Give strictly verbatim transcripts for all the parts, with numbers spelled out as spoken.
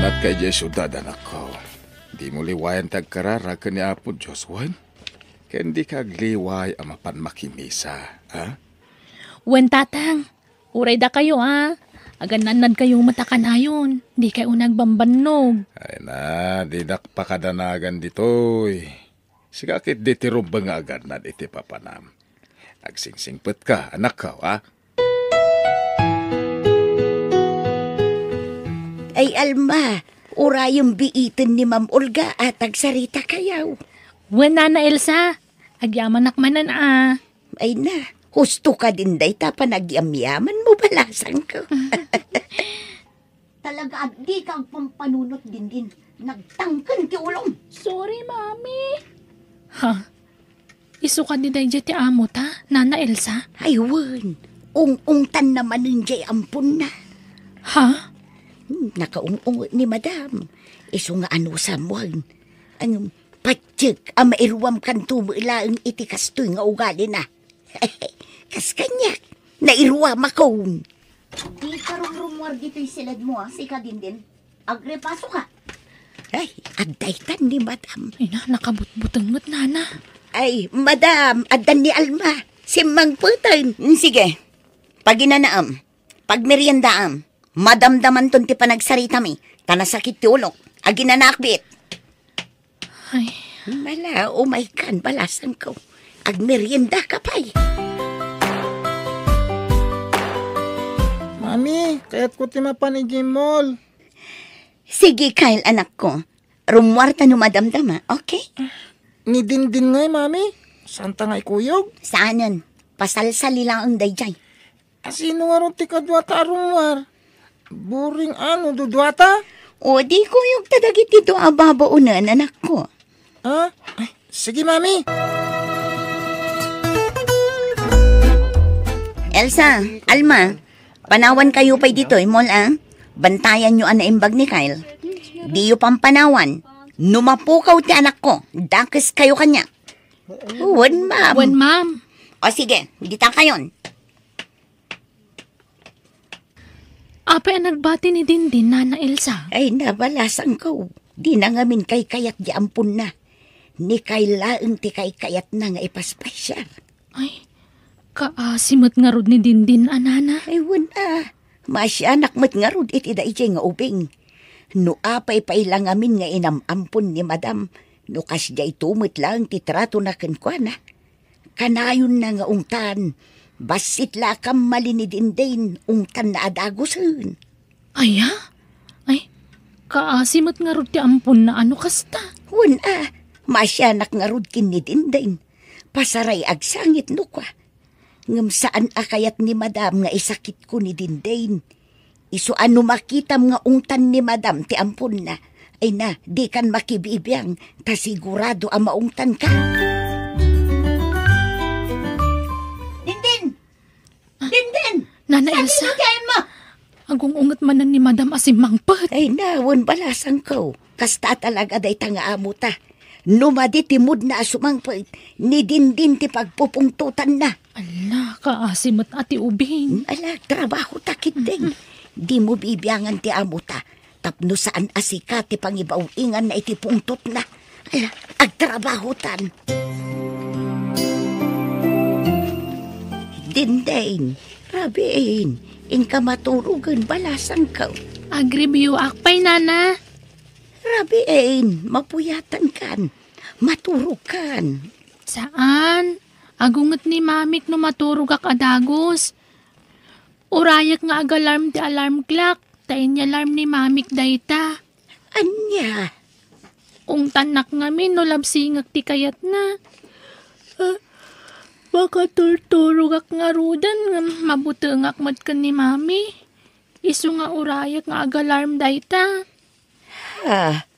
At kay diay siudad, anakko, dimo liwayan ti agkararag ken ni Apo Dios, wen? Ken dika agliway a mapan makimisa, ha? Wen, Tatang. Uray dakayo, a. Agannadnadkayo met a kanayon. Dikay unay agbambannog. Ay na, didak pakadanagan ditoy. Sika ketdi ti rumbeng nga agannad iti papanam. Agsingsingpetka, anakko, a? Ay, Alma, urayem biiten ni Ma'am Olga a tagsaritakayo. Wen, Nana Elsa, agyamanak manen a. Ay na, husto kadin dayta panagyamyamanmo, balasangko. Talaga a dika agpampanunot, Dindin. Nagtangken ti ulom. Sorry, Mami. Ha? Isu kadi daydiay ti amota, Nana Elsa? Ay, wen. Ung-ungtanna manen diay amponna. Ha? Hmm, nakaung-unget ni Madam. Isu nga anusam, wen. Ang patiek a mairuamkanto met laeng iti kastoy nga ugalina. Kas kaniak, nairuamakon. Dika rumrumuar ditoy siledmo, a, sika, Dindin. Agrepasoka. Ay, adda itan ni Madam. Ay na, nakabutbuteng met, Nana. Ay, Madam, addan ni Alma. Simmangpeten. Mm, sige. Paginanaam. Pagmeriendaam. Madamdamanton ti panagsaritami. Ta nasakit ti ulok. Aginanaak biit. Ay. Mala, umaykan, balasangko. Agmeriendaka pay. Mami, kayatko ti mapan idiay mall. Sige, Kyle, anakko. Rummuarta no madamdama, okay? Ni Dindin ngay, Mami? Saanta nga ikuyog? Saanen. Pasalsali laeng daydiay. A, sino ngarud ti kaduata a rummuar? Boring a no duduata? O, di kuyogta dagiti dua a babaonen, anakko. Ah? Ay, sige, Mami. Elsa, Alma, panawankayo pay ditoy mall, a? Bantayanyo a naimbag ni Kyle. Diyo pampanawan. No mapukaw ti anakko, dakeskayo kaniak. Wen, ma'am. Wen, ma'am. O sige, ditakayon. Apay a nagbati ni Dindin, Nana Elsa? Ay, na, balasangko. Dina ngamin kaykayat di amponna. Ni Kyle laeng ti kaykayatna nga ipaspasiar. Ay, kaasi met ngarud ni Dindin a, nana. Ay, wen a. Maasianak met ngarud iti daydiay nga ubing. No apay pay la ngamin nga inam-ampon ni Madam, no kasdiay met laeng ti tratona kenkuana. Kanayonna nga ungtan, bassit la a kammali ni Dindin, ungtanna a dagusen. Aya? Ay, kaasi met ngarud ti amponna a no kasta. Wen a, maasianak ngarud ken ni Dindin. Pasaray agsangit no kua. Ngem saan a kayat ni Madam nga isakitko ni Dindin. Isu a no makitam nga ungtan ni Madam ti amponna, ay na, dikan makibibiang, ta sigurado a maungtanka. Dindin! Ah, Dindin! Nana Elsa. Sadino ti ayanmo? Agung-unget manen ni Madam a simmangpet. Ay na, wen balasangko. Kasta talaga dayta nga amota. No madi ti moodna a sumangpet, ni Dindin ti pagpupungtotanna. Ala, kaasi met a ti ubing. Ala, trabahota ketdin. Mm-mm. Dimo bibiangan ti amota. Tapno saan a sika ti pangibaw-inganna iti pungtotna. Ala, agtrabahotan. Dindin, rabiin, inka maturogen, balasangko. Agreview-ak pay, nana. Rabiin, mapuyatankan. Maturogkan. Saan? Agunget ni mamik no maturogak a dagus. Urayek nga agalarm ti alarm clock, ta inyalarm ni mamik dayta. Ania? Ungtannak ngamin no labsingek ti kayatna. Ah, makaturturogak ngaruden ngem mabutengak met ken ni mami. Isu nga urayek nga agalarm dayta. Ah,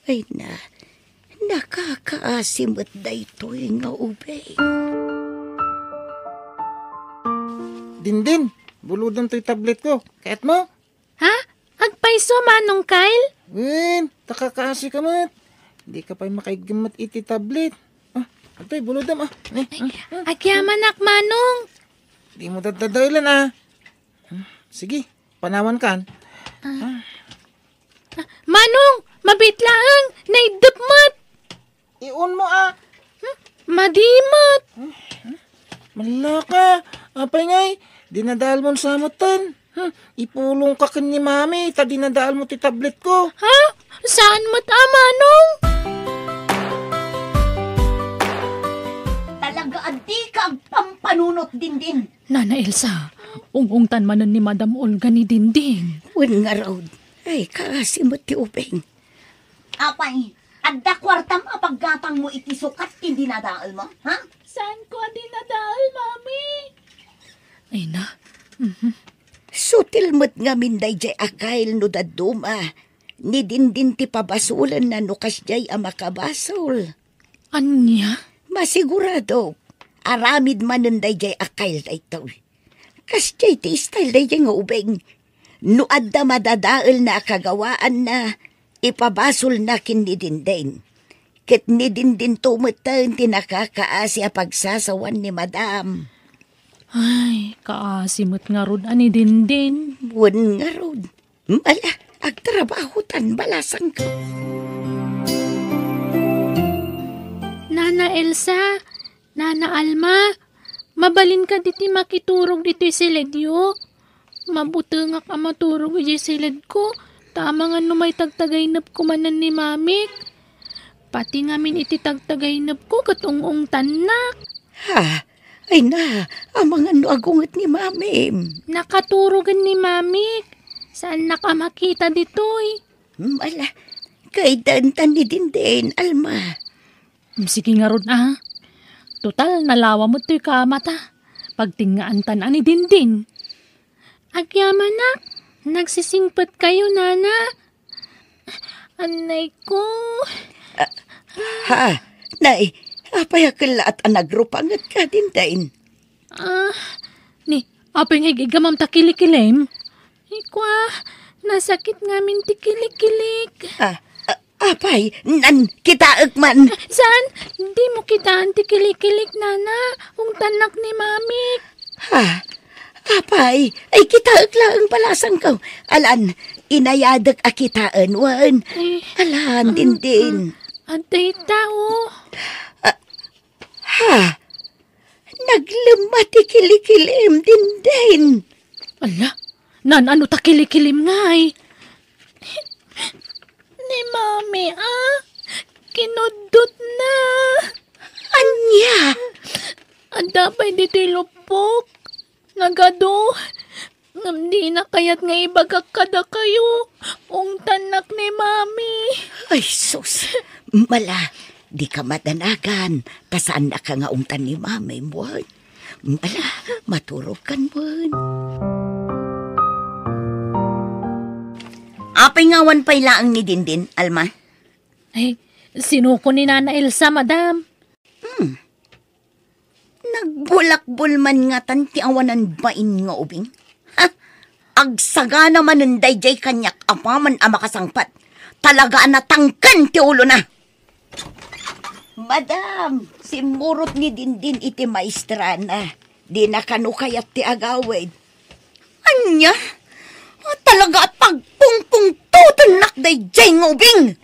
ay na, nakakaasi met daytoy nga ubing. Dindin, bulodem toy tablet ko. Kayatmo? Ha? Agpayso, Manong Kyle? Wen, ta kakaasi ka met. Di ka pay makaiggem met iti tablet. Ah, atoy, bulodem, ah. Eh, ay, ah, ah, agyamanak, Manong. Di mo dadadaelen, ah. Hmm, sige, panawan kan. Ah. Ah. Ah, Pabit laeng, naiddep met. Iunmo a. Hmm? Madi met. Mallaka, apay ngay, dinadaalmon sa metten. Hmm, ipulongka ken ni Mami, ta dinadaalmo ti tabletko. Ha? Saan met a, Manong? Talaga a dika agpampanunot, Dindin. Nana Elsa, ung-ungtan manen ni Madam Olga ni Dindin. Wen ngarud, ay, kaasi met ti ubing. Apay, adda kuartam a paggatangmo iti sukat ti dinadaelmo, ha? Saanko a dinadael, Mami. Ay na. Mhm. Sutil met ngamin daydiay a kail no dadduma. Ni Dindin ti pabasolenna no kasdiay a makabasol. Ania? Masiguradok, aramid manen daydiay a kail daytoy. Kasdiay ti style daydiay nga ubing. No adda madadaelna a kagawaanna, ipabasolna ken ni Dindin. Ket ni Dindinto metten ti nakakaasi a pagsasawan ni Madam. Ay, kaasi met ngarud a ni Dindin. Wen ngarud. Ala, agtrabahotan, balasangko. Nana Elsa, Nana Alma, mabalin kadi ti makiturog ditoy siledyo? Mabutengak a maturog idiay siledko, ta amangan no maitagtagainepko manen ni Mamik. Pati ngamin iti tagtagainepko ket ung-ungtannak. Ha? Ay na, amangan no agunget ni Mamim. Nakaturogen ni Mamik. Saannak a makita ditoy. Hmm, ala, kaydantan ni Dindin, Alma. Hmm, sige ngarud, a. Total, nalawa met toy kamata. Pagtengngaantan a ni Dindin. Agyamanak, nagsisingpetkayo, Nana. Annay ko. Ah, ha? Nay, apay a kellaat a nagrupangetka, Dindin? Ah, ni, apay nga igiggamam ta kilikilim? Ikwa, nasakit ngamin ti kilikilik. Ah, ah, apay, nan, kitaek man. Saan? Dimo kitaan ti kilikilik, Nana. Ungtannak ni Mamik. Ha? Apay, ay kitaek laeng balasangko. Alan, inayadek a kitaen, wen. Eh, Alan, ah, Dindin. Ah, adda ita, oh. Ah, ha? Naglemma ti kilikilim, Dindin. Ala, nan-ano ta kilikilim ngay? Ni Mami, ah, kinuddotna. Ania? Adda pay ditoy lupok. Nagadu. Ngem dina kayat nga ibagak kadakayo. Ungtannak ni Mami. Ay, sus. Mala, dika madanagan. Ta saannaka nga ungtan ni Mami, wen. Mala, maturogkan, wen. Apay nga awan pay laeng ni Dindin, Alma? Ay, sinuko ni Nana Elsa, madam. Hmm. Nagbulakbol man ngatan ti awanan bain nga ubing. Ha? Agsagana manen daydiay kaniak apaman a makasangpet. Talaga a natangken ti ulona. Madam, simmurot ni Dindin iti maestrana. Dina kano kayat ti agawid. Ania? Ah, talaga a pagpungpungtotennak daydiay nga ubing!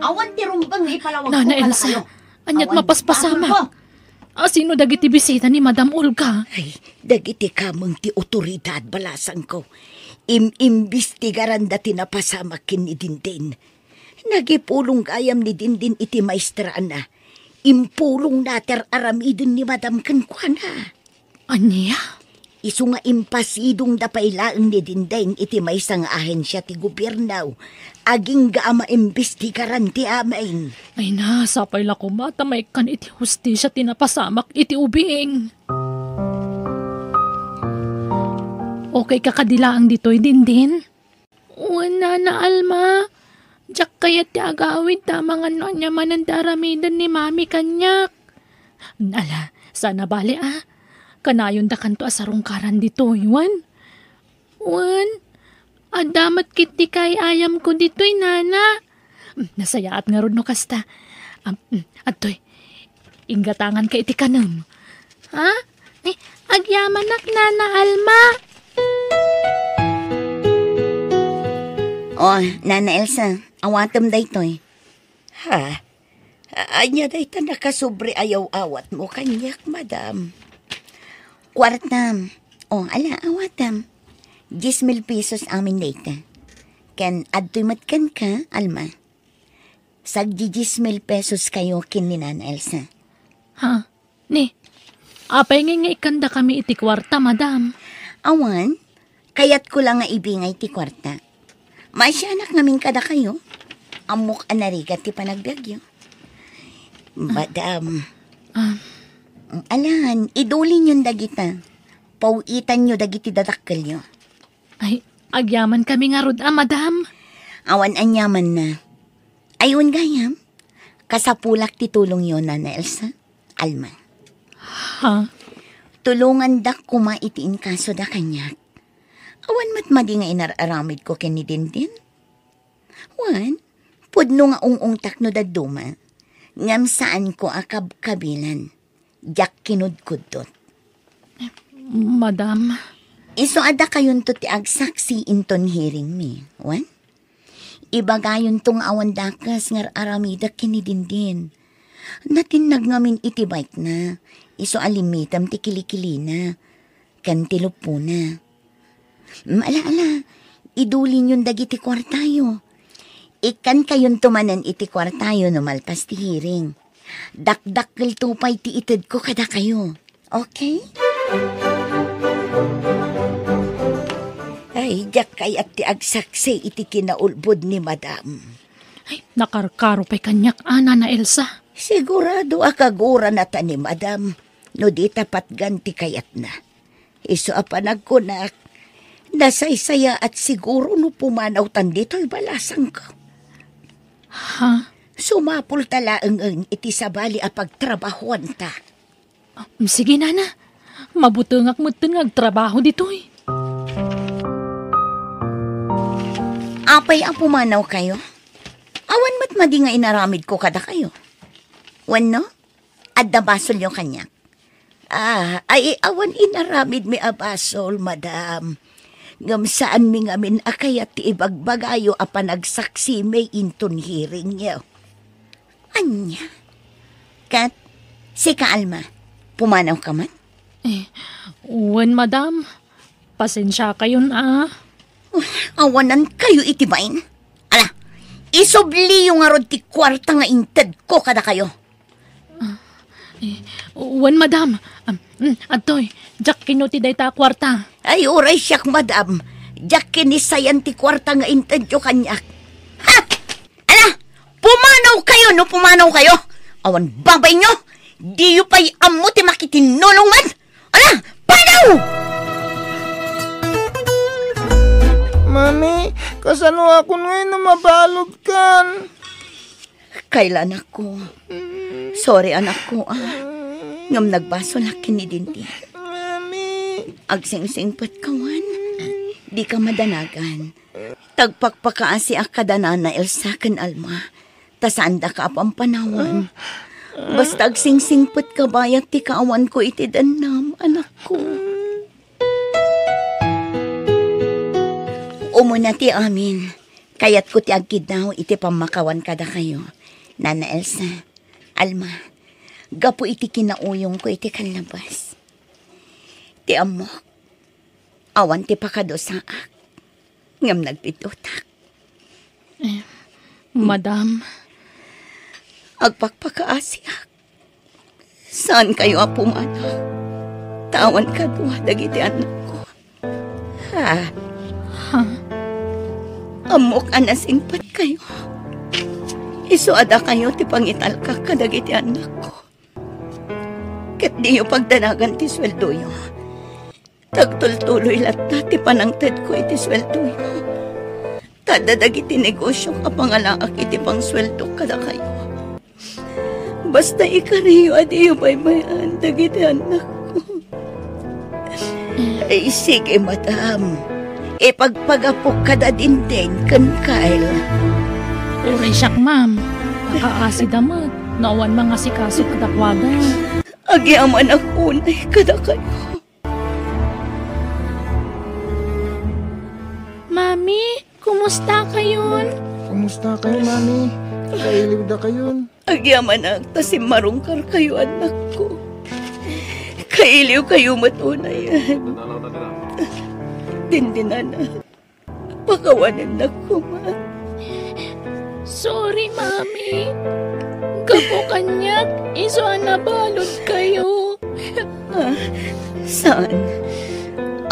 Awan ti rumbeng nga ipalawagko Nana Elsa, kadakayo. Aniat mapaspasamak? Awan basol ko. Asino dagiti bisita ni Madam Olga? Ay, dagiti kameng ti otoridad, balasangko. Im-imbestigaranda ti napasamak ken ni Dindin. Nagipulong gayam ni Dindin iti maestrana. Impulongna ti ar-aramiden ni Madam kenkuana. Ania? Isu nga impasidongda pay laeng ni Dindin iti maysa nga ahensia ti gobierno. Agingga a maimbestigaran ti amin. Ay na, sapay la koma ta maikkan iti hustisia ti napasamak iti ubing. Okay ka kadi laeng ditoy, Dindin? Wen, Nana Alma, diak kayat ti agawid ta amangan no ania manen ti aramiden ni Mami kaniak. Ala, saan a bale a. Kanayondakanto a sarungkaran ditoy, wen? Wen, adda met ketdi kaay-ayamko ditoy, Nana. Hmm, nasayaat ngarud no kasta. Am, hmm, adtoy, inggatanganka iti kanem. Ha? Eh, agyamanak, Nana Alma. O, Nana Elsa, awatem daytoy. Ha? A-, ania dayta nakasobra a yaw-awatmo kaniak, madam? Kuartam. O, ala, awatam. Diez mil pesos amin dayta. Ken adtoy met kenka, Alma. Sagdi diez mil pesos kayo ken ni Nana Elsa. Ha? Ni, apay ngay nga ikkandakami iti kuarta, madam? Awan, kayatko la nga ibingay ti kuarta. Maasianak ngamin kadakayo. Ammok a narigat ti panagbiagyo. Madam. Ah. Alan, idulinyon dagita. Paw-itanyo dagiti dadakkelyo. Ay, agyamankami ngarud a, madam. Awan anyamanna. Ay, wen gayam, kasapulak ti tulongyo, Nana Elsa. Alma. Ha? Tulongandak koma iti inkasoda kaniak. Awan met madi nga inar-aramidko ken ni Dindin. Wen, pudno nga ung-ungtak no dadduma, ngem saanko a kabkabilan. Diak kinudkuddot. Madam. Isu a dakayonto ti agsaksi inton hearingmi, wen? Ibagayonto nga awan dakes nga ar-aramidek ken ni Dindin. Natinnag ngamin iti bike-na, isu a limmitem ti kilikilina, ken ti luppona. Mm, ala, ala, idulinyon dagiti kuartayo. Ikkankayonto manen iti kuartayo no malpas ti hearing. Dakdakkelto pay ti itedko kadakayo. Okay? Ay, diak kayat ti agsaksi iti kinaulbod ni Madam. Ay, nakarkaro pay kaniak a, Nana Elsa. Sigurado a kaguranata ni Madam no dita patgan ti kayatna. Isu a panagkunak, nasaysayaat siguro no pumanawtan ditoy balasangko. Ha? Sumapulta laengen iti sabali a pagtrabahoanta. Ah, sige, Nana. Mabutengak metten nga agtrabaho ditoy. Apay a pumanawkayo? Awan met madi nga inaramidko kadakayo. Wenno, adda basolyo kaniak. Ah, ay, awan inaramidmi a basol, madam. Ngem saanmi ngamin a kayat ti ibagbagayo a panagsaksimi inton hearingyo. Ania? Ket, sika, Alma, pumanawka man? Eh, wen, madam. Pasensiakayon, a. Awanankayo iti bain. Ala, isubliyo ngarud ti kuarta nga intedko kadakayo. Ah, eh, wen, madam. Am, mm, adtoy, diak kinno ti dayta a kuarta. Ay, uray siak, madam. Diak kinni sayan ti kuarta nga intedyo kaniak. Ha? Ala, pumanawkayo no pumanawkayo. Awan babainyo, diyo pay ammo ti makitinnulong met. Ala, panaw! Mami, kasanoakon ngay no mabaludkan? Kayla, anakko. Sorry, anakko, ah. Ngem nagbasolak ken ni Dindin. Mami. Agsingsingpetka, wen. Dika madanagan. Agpakpakaasiak kada Nana Elsa ken Alma. Ta saandaka a pampanawan. Basta agsingsingpetka bayat ti kaawanko iti dennam, anakko. Umuna ti amin, kayatko ti agkiddaw iti pammakawan kadakayo, Nana Elsa, Alma, gapu iti kinauyongko iti kallabas. Ti ammok, awan ti pakadusaak, ngem nagpitutak. Eh, madam. Agpakpakaasiak. Saankayo a pumanaw. Ta awan kadua dagiti annakko. Ha? Ha? Ammok a nasingpetkayo. Isu a dakayo ti pangitalkak kadagiti annakko. Ket diyo pagdanagan ti sueldoyo. Tagtultuloy latta ti panangtedko iti sueldoyo. Ta adda dagiti negosio a pangalaak iti pangsueldo kadakayo. Basta ikariyo a diyo baybay-an dagiti annakko. Ay, sige, madam. Ipagpagapok kada Dindin ken Kyle. Uray siak, ma'am. Nakaasida met no awan mangasikaso kadakuada. Agyamanak unay kadakayo. Mami, Kumusta kayon? Kumusta kayo, Mami? Kailiwda kayon. Agyamanak ta simmarungkar kayo, anakko. Kailiw kayo met unay. Dindin, anak. Pakawanennak koma. Sorry, Mami. Gapu kaniak, isu a nabalud kayo. Ah, saan?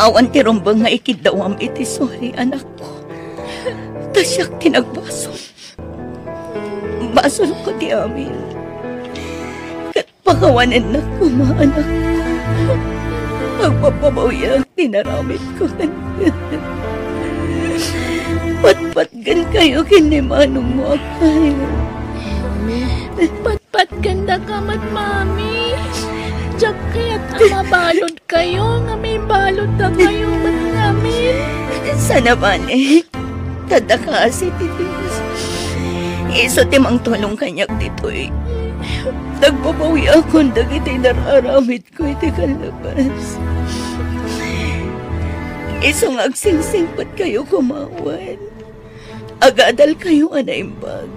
Awan ti rumbeng nga ikiddawam iti sorry, anakko. Ta siak ti nagbasol. Basolko ti amin. Ket pakawanennak koma, anakko. Agpapabawyak ti naramidko kenka. Patpatgen kayo ken ni manongmo a Kyle. Patpatgen daka met, Mami. Diak kayat a mabalud kayo, nga mibaludda kayo met ngamin. Sanabali, ta daka a siti Dios. Isu ti mangtulong kaniak ditoy. Nagbabawiakon dagiti nararamidko iti kallabas. Isu nga agsingsingpet kayo koma wen. Agadal kayo a naimbag.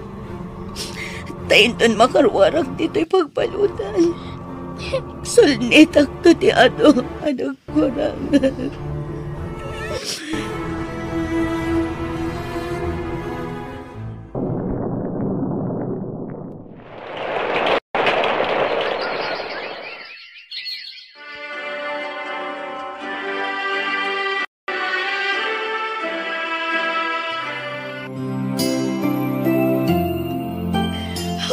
Ta inton makaruarak ditoy pagbaludan, sulnitakto ti adu a nagkurang.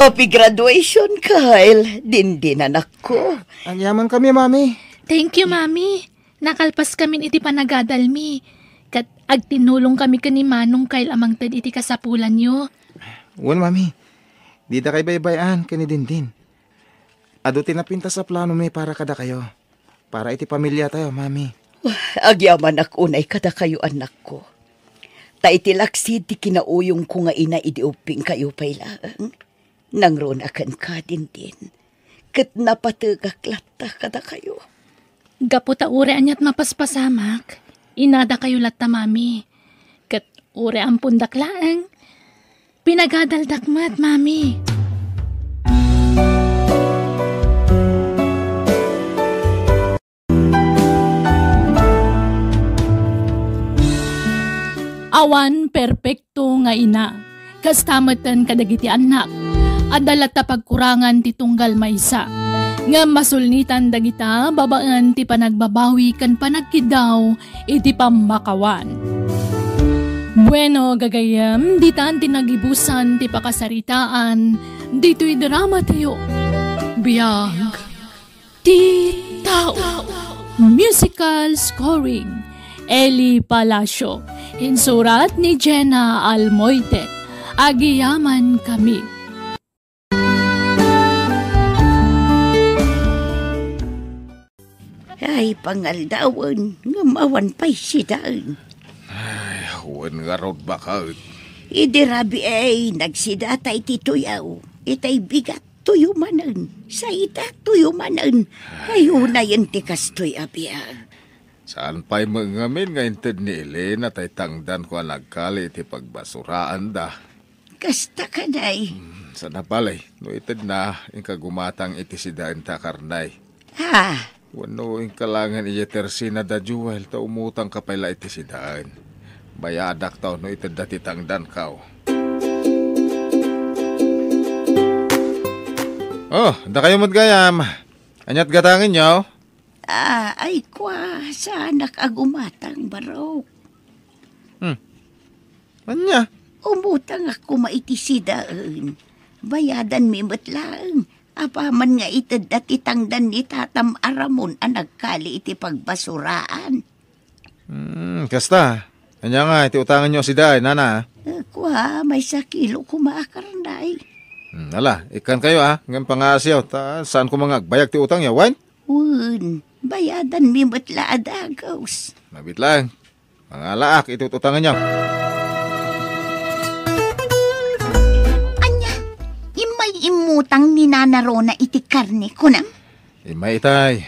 Happy graduation, Kyle. Dindin, anakko. Agyamankami, Mami. Thank you, Mami. Nakalpaskamin iti panagadalmi. Ket agtinulongkami ken ni Manong Kyle a mangted iti kasapulanyo. Wen, Mami. Dida kay baybay-an ken ni Dindin. Adu ti napintas a planomi para kadakayo. Para iti pamiliatayo, Mami. Agyamanak unay kadakayo, anakko. Ta iti laksid ti kinauyongko nga ina idi ubbingkayo pay laeng, nangruna kenka, Dindin. Ket napategak latta kadakayo. Gapu ta uray aniat mapaspasamak, inadakayo latta, Mami. Ket uray ampondak laeng, pinagadaldak met, Mami. Awan perpekto nga ina. Kasta metten kadagiti annak. Adda latta pagkurangan ti tunggal maysa. Ngem masulnitan dagita babaen ti panagbabawi ken panagkiddaw iti pammakawan. Bueno, gagayyem, ditan ti nagibusan ti pakasaritaan ditoy drama tayo. Biag ti tao. Musical scoring, Eli Palacio. Insurat ni Jenna Almoite. Agyamankami. Ay, pangaldawen, ngem awan pay sidaen. Ay, wen ngarud baket. Idi rabii, nagsidata iti tuyaw, itay bigat tuyo manen, sa ita tuyo manen. Ay, unayen ti kastoy a biag. Saan pay met ngamin nga inted ni Elena tay tangdanko a nagkali iti pagbasuraanda? Kasta kadi. Hmm, sana pala, no itedna, inka gumatang iti sidaen ta karnay. Ha? Wenno inka laengen idiay tersina da Joel ta umutangka pay la iti sidaen. Bayadak ta no itedda ti tangdanko. Oh, dakayo met gayam. Aniat gatangenyo? Ah, ay kua, saanak a gumatang, barok. Hmm. Ania? Umutangak koma iti sidaen. Bayadanmi met laeng. Apaman nga itedda ti tangdan ni tatam a Ramon a nagkali iti pagbasuraan. Hmm, kasta. Ania nga iti utanganyo a sidaen, nana? Eh, kua, maysa kilo koma a karnay. Hmm, ala, ikkankayo, a, ngem pangaasiyo, ta saan koma nga agbayag ti utangyo, wen? Wen, bayadanmi met la a dagus. Mabit laeng. Mangalaak iti utanganyo. Ania, immay immutang ni Nana Rona iti karne, kunam? Immay itay.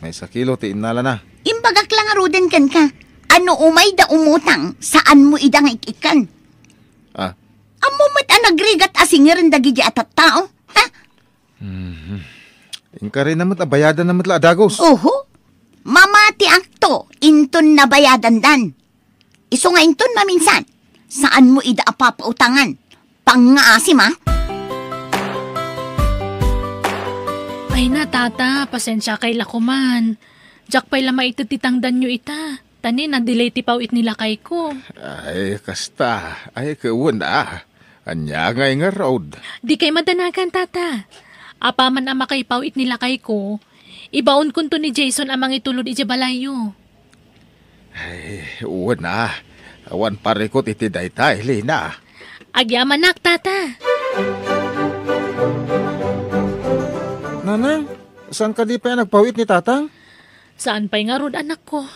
Maysa kilo ti innalana. Imbagak la ngaruden kenka. a no umayda umutang, saanmo ida nga ik-ikkan. Ah. Ammom met a nagrigat a singirenda dagiti a tattao, ha? Mhm. Inkarina met a bayadanna met la a dagus. Oho. Mamatiakto inton nabayadandan. Isu nga inton maminsan, saanmo ida a papautangan. Pangngaasim, a? Ay na, tata, pasensiakay la koman. Diak pay la maited ti tangdanyo ita. Ta ni, na-delay ti paw-it ni lakayko. Ay, kasta. Ay, ket wen a. Ania ngay ngarud? Dikay madanagan, tata. Apaman a makaipaw-it ni lakayko, ibaonkonto ni Jason a mangitulod idiay balayyo. Ay, wen a. Awan parikut iti dayta, Elena. Agyamanak, tata. Nanang, saan kadi pay a nagpaw-it ni tatang? Saan pay ngarud, anakko?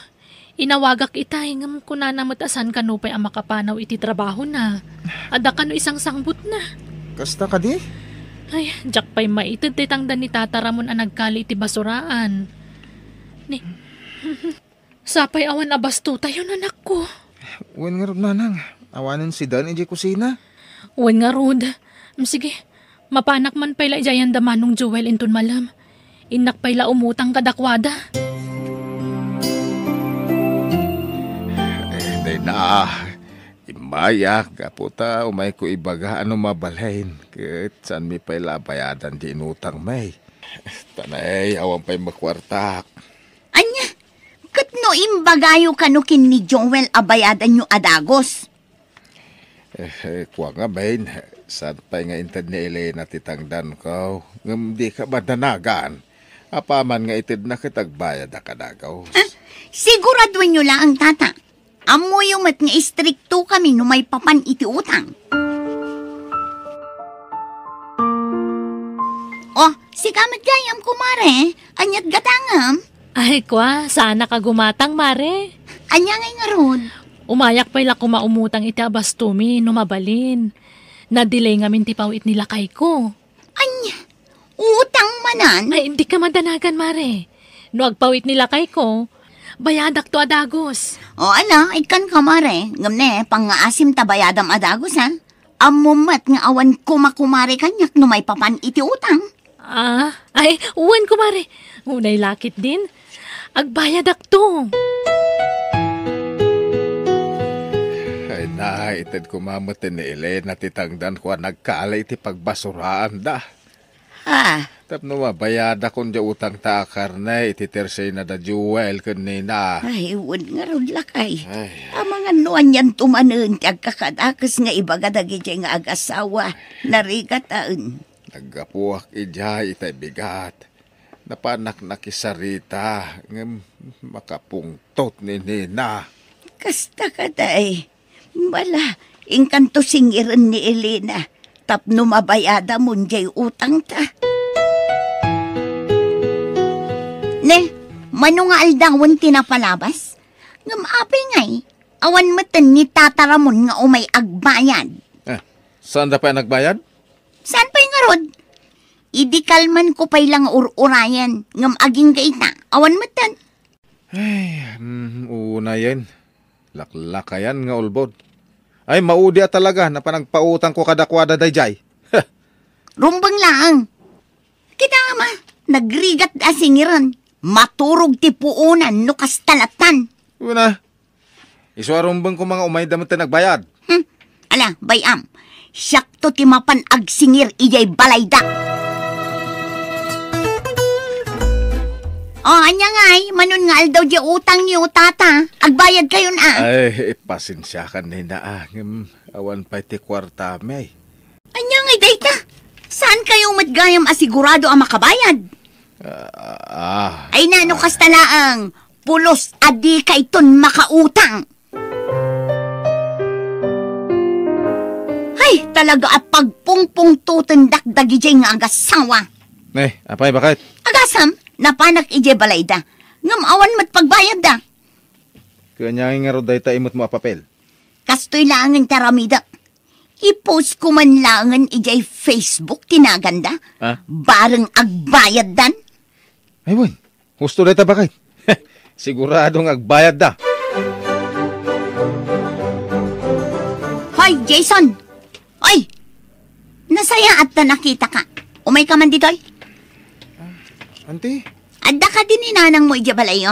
Inawagak itay, ngem kunana met a saan kano pay a makapanaw iti trabahona. Adda kano isangsangbutna. Kasta kadi? Ay, diak pay maited ti tangdan ni Tata Ramon a nagkali iti basuraan. Ni, sapay awan a bastotayon, anakko. Wen ngarud, nanang, awanen sidaen idiay kusina. Wen ngarud. Mm, sige, mapanak man pay la idiay anda Manong Joel inton malem. Innak pay la umutang kadakuada. Eh, dayta, immayak, gapu ta umayko ibaga a no mabalin, ket saanmi pay la a bayadan ti inutangmi. Ta nay, awan pay makuartak. Ania, ket no imbagayo kano ken ni Joel a bayadanyo a dagus? Eh, eh, kua ngamin, saan pay nga inted ni Elena ti tangdanko, ngem dika madanagan. Apaman nga itedna ket agbayadak a dagus. Ah, siguraduenyo laeng, tata. Ammoyo met nga istrikto kami no maipapan iti utang. Oh, sika met gayam, kumare. Aniat gatangem? Ay, kua, saanak a gumatang, mare. Ania ngay ngarud? Umayak pay la koma umutang iti abastomi no mabalin. Na-delay ngamin ti paw-it ni lakayko. Ania? Utang manen? Ay, dika madanagan, mare. No agpaw-it ni lakayko, bayadakto a dagus. O, ala, ikkanka, mare. Ngem ne, pangngaasim ta bayadam a dagus, ha? Ammom met nga awan kumakumare kaniak no maipapan iti utang. Ah, ay, wen, kumare. Unay la ketdin. Agbayadakto. Ay, naited koma met ni Elena ti tangdanko a nagkali iti pagbasuraanda. Ah. Tapno mabayadakon diay utangta a karne iti tercena da Joel ken Nina. Ay, wen ngarud lakay. Ay. Amangan no anianto manen ti agkakadakes nga ibaga dagidiay nga agasawa. Narigataen. Naggapuak idiay itay bigat. Napanak nakisarita, ngem makapungtot ni Nina. Kasta kadi. Bala, inkanto singiren ni Elena tapno mabayadamon diay utangta. Ne, mano nga aldawen ti napalabas? Ngem apay ngay, awan metten ni Tata Ramon nga umay agbayad. Eh, saanda pay a nagbayad? Saan pay ngarud? Idi kalmanko pay la nga ur-urayen, ngem agingga ita, awan metten. Ay, mm, unayen. Laklakayan nga ulbod. Ay, maudi a talaga, napan agpautangko kadakuada daydiay. Rumbeng laeng. Kita, ama, nagrigat a singiren. Maturog ti puonan no kasta lattan. Una, isu a rumbeng koma nga umayda met ti nagbayad. Hmm. Ala, bay-am. Siakto ti mapan agsingir idiay balayda. O, ania ngay, manon nga aldaw diay utangyo, tata? Agbayad kayon, a? Ay, pasensiakan, Nina, a. Ngem, awan pay ti kuartami. Ania ngay dayta? Saan kayo met gayam a sigurado a makabayad? Ah, ah. Ay, nano kasta laeng, pulos a dikayton makautang. Ay, talaga a pagpungpungtotendak dagidiay nga agasawa. Eh, apay, bakit? Agasam, napanak idiay balayda. Ngem awan met pagbayadda. Kanya nga ngarud dayta imutmo a papel. Kastoy laengen ti aramidek. I-post ko man laengen idiay Facebook ti naganda. Ah? Bareng agbayaddan. Ay, wen. Husto dayta, bakit? Sigurado nga agbayadda. Jason! Oy! Nasayaat ta nakitaka. Umayka man ditoy? Ah, Auntie? Adda kadi ni nanangmo idiay balayyo?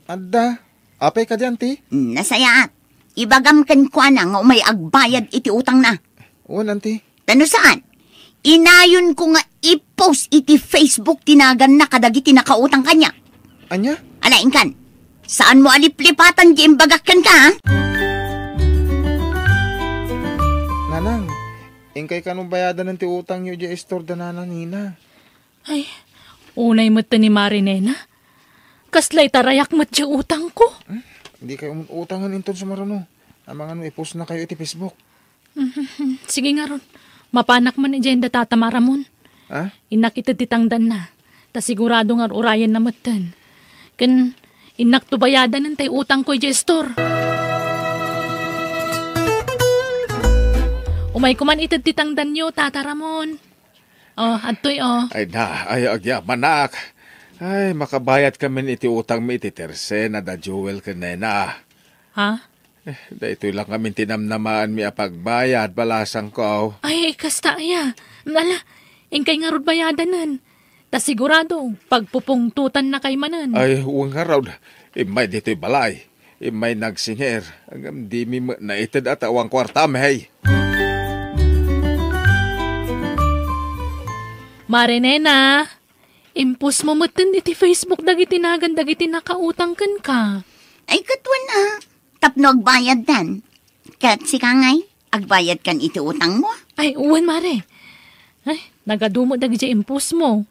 Adda. Apay kadi, Auntie? Hmm, nasayaat. Ibagam kenkuana nga umay agbayad iti utangna. Wen, Auntie. Ta no saan, inayonko nga i-post iti Facebook ti naganna kadagiti nakautang kaniak. Ania? Ala, inkan. Saanmo a liplipatan ti imbagak kenka, ha? Nanang, inkay kano bayadanen ti utangyo idiay istorda ni Nena. Ay, unay met ni Mare Nena. Kasla itarayak met ti utangko. Hmm? Dikay utangen inton sumaruno. Amangan no i-post na kayo iti Facebook. Mhm. Sige ngarud. Mapanak man idiay da Tata Ramon. Ha? Innak ited ti tangdanna. Ta sigurado nga urayenna metten. Ken innak to bayadanen tay utangko idiay istor. Umayko man ited ti tangdanyo, Tata Ramon. Oh, adtoy, oh. Ay na, ay, agyamanak. Ay, makabayad kami iti utangmi iti Tersena da Joel ken Nena. Ha? Eh, daytoy lang ngamin ti namnamaanmi a pagbayad, balasangko. Ay, kasta aya. Ala, inkay ngarud bayadanen. Ta sigurado, pagpupungtotannakay manen. Ay, wen ngarud. Immay ditoy balay. Immay nagsingir. Ngem dimi met naited a ta awan kuartam, hey. Mare Nena, i-post mo metten iti Facebook dagiti nagan dagiti nakautang kenka. Ay, ket wen a. Tapno agbayaddan. Ket sika ngay, agbayadkan iti utangmo? Ay, wen, Mare. Ay, nagadu met dagiti i-post mo.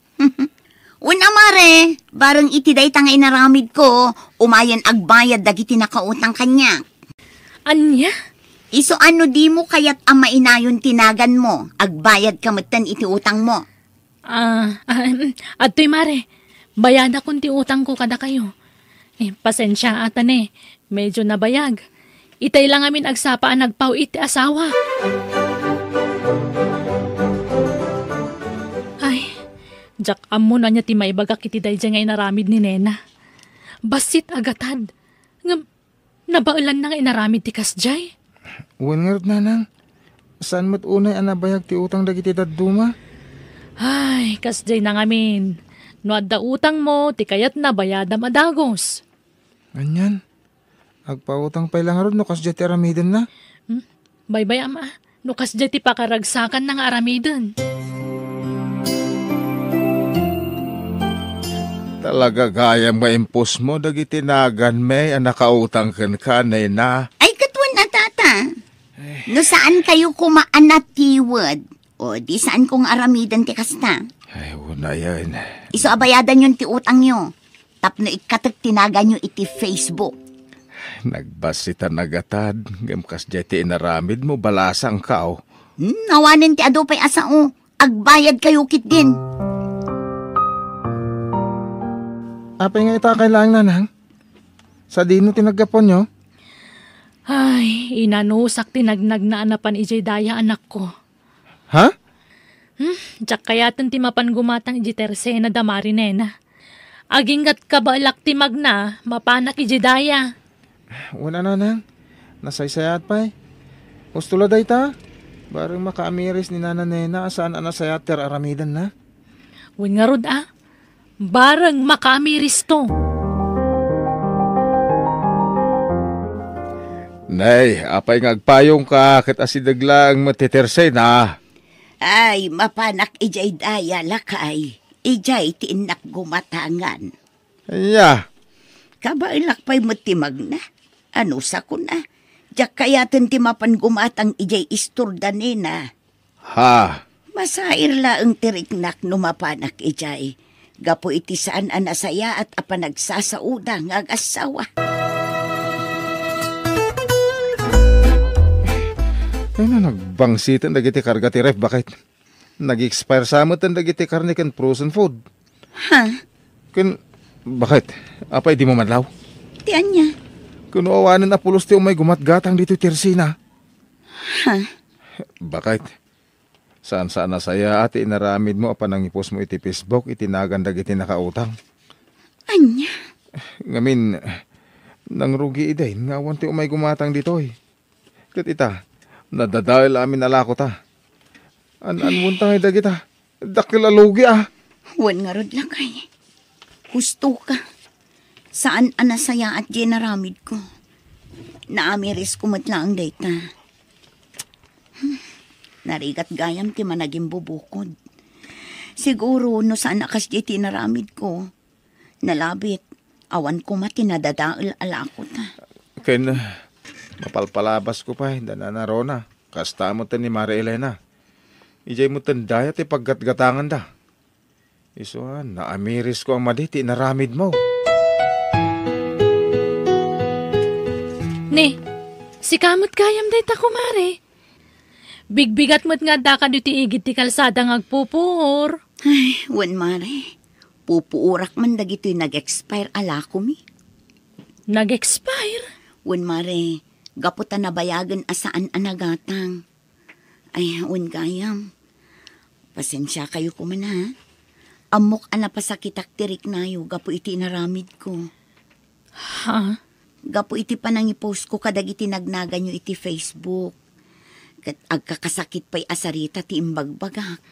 Wen a, Mare, bareng iti dayta nga inaramidko, umayen agbayad dagiti nakautang kaniak. Ania? Isu a no dimo kayat a mainayon ti naganmo, agbayadka metten iti utangmo. Ah, ah, em, adtoy, Mare. Bayadakon ti utangko kadakayo. Eh, pasensia, ata ne. Medyo nabayag. Itay lang amin agsapa a nagpaw-it ti asawa. Ay, diak ammo no ania ti maibagak iti daydiay nga inaramid ni Nena. Bassit a gatad. Ngem, nabaelanna nga inaramid ti kasdiay. Wen ngarud, Nanang. Saan met unay a nabayag ti utang dagiti dadduma? Ay, kasdiay na ngamin. No adda utangmo, ti kayatna bayadam a dagus. Anian? Agpautang pay la ngarud no kasdiay ti aramidenna? Hmm? Baybay-am a, no kasdiay ti pakaragsakanna nga aramiden. Talaga gayam nga i-post mo dagiti naganmi a nakautang kenka, Nena. Ay, ket wen a, Tata. No saan kayo koma a natiwed, o di saan kong aramiden ti kasta. Ay, unayen. Isu a bayadanyon ti utangyo. Tapno ikkatek ti naganyo iti Facebook. Nagbassit a nagatad, ngem kasdiay ti inaramid mo, balasangko. Hmm, awanen ti adu pay a sao. Agbayad kayo ketdin. Apay nga ita kay laeng, Nanang? Sadino ti naggapuanyo? Ay, inanusak ti nagnagna a napan idiay daya, anakko. Ha? Hmm, diak kayaten ti mapan gumatang idiay Tersena da Mare Nena. Agingga't kabaelak ti magna, mapanak idiay daya. Wen a, Nanang, nasaysayaat pay. Husto la dayta. Bareng makaamiris ni Nana Nena a saan a nasayaat ti ar-aramidenna. Wen ngarud a, bareng makaamiristo. Nay, apay nga agpayongka ket asideg laeng met ti Tersena? Ay, mapanak idiay daya, lakay. Idiay ti innak gumatangan. Aya? Kabaelak pay met ti magna. Ano sakon a? Diak kayaten ti mapan gumatang idiay istor da Nena. Ha? Masair laeng ti riknak no mapanak idiay, gapu iti saan a nasayaat a panagsasaoda nga agassawa. Ay na, nagbangsiten dagiti karga ti ref, baket. Nag-expire sa met dagiti karne ken frozen food. Ha? Ken, baket, apay dimo madlaw? Ti ania? Ken no awanen a pulos ti umay gumatgatang ditoy Tersena. Ha? Baket, saan-saan a sayaat ti inaramid mo a panangipos mo iti Facebook iti nagan dagiti nakautang. Ania? Ngamin, nangrugi idin nga awan ti umay gumatang ditoy. Ket ita, Nadadael amin a lakota. An-anmonta ngay dagita. Dakkel a lugi, a. Wen ngarud, lakay. Husto ka. Saan a nasayaat diay inaramidko. Naamirisko met laeng dayta. Hmm. Narigat gayam ti managimbubukod. Siguro, no saan a kasdiay ti inaramidko, nalabit, awan koma ti nadadael a lakota. Ken, mapalpalabasko pay da Nana Rona, kasta met ni Mare Elena. Idiay met dayta ti paggatgatanganda. Isu a, naamirisko a madi ti inaramidmo. Ne, sika met gayam dayta, kumare. Bigbigat met nga addaka ditoy igid ti kalsada nga agpupuor. Ay, wen, mare. Pupuorak man dagitoy nag-expire a lakomi. Nag-expire? Wen, mare. Gapu ta nabayagen a saan a nagatang. Ay, wen gayam. Pasensiakayo koma, ha? Ammok a napasakitak ti riknayo gapu iti inaramidko. Ha? Gapu iti panangipostko kadagiti nagnaganyo iti Facebook. Ket agkakasakit pay a sarita ti imbagbagak.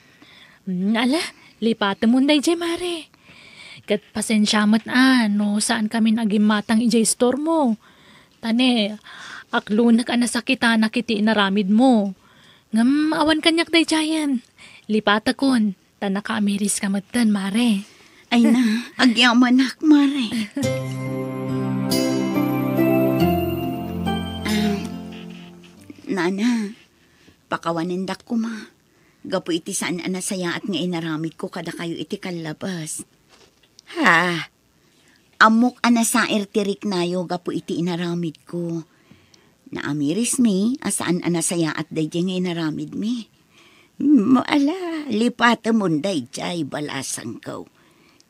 Mm, ala, lipatemon daydiay, mare. Ket pasensia met a no saan kamin agimmatang idiay istormo. Ta ne, aklonek a nasakitanak iti inaramidmo. Ngem awan kaniak daydiayen. Lipatekon, ta nakaamiriska metten, mare. Ay na, agyamanak, mare. Ah, nana, pakawanendak koma. Gapu iti saan a nasayaat nga inaramidko kadakayo iti kallabas. Ha? Ammok a nasair ti riknayo gapu iti inaramidko. Naamirismi a saan a nasayaat daydiay nga inaramidmi. Mm, ala, lipatemon daydiay, balasangko.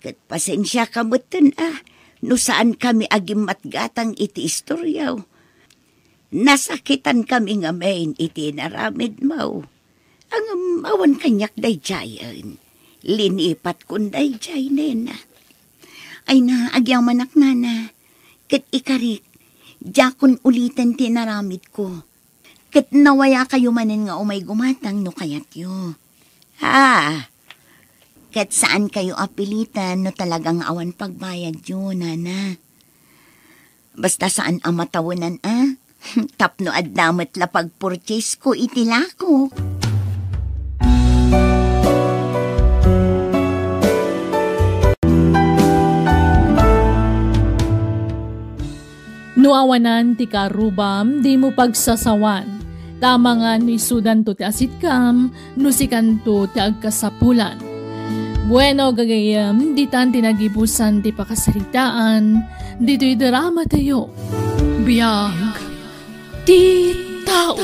Ket pasensiaka metten a no saan kami agimmatgatang iti istoryo. Nasakitan kami ngamin iti inaramidmo. Ngem awan kaniak daydiayen. Linipatkon daydiay, nena. Ay na, agyamanak, nana. Ket ikarik, diakon uliten ti inaramidko. Ket nawayakayo manen nga umay gumatang no kayatyo. Ha? Ket saankayo a pilitan no talaga nga awan pagbayadyo, nana. Basta saan a matawenan a. Tapno adda met la pagpurchasesko iti lakok. No awanan ti karubam, dimo pagsasawan. Ta amangan no isudanto ti asitkam, no sikanto ti agkasapulan. Bueno, gagayyem, ditan ti nagibusan ti pakasaritaan, ditoy drama tayo. Biag ti tao.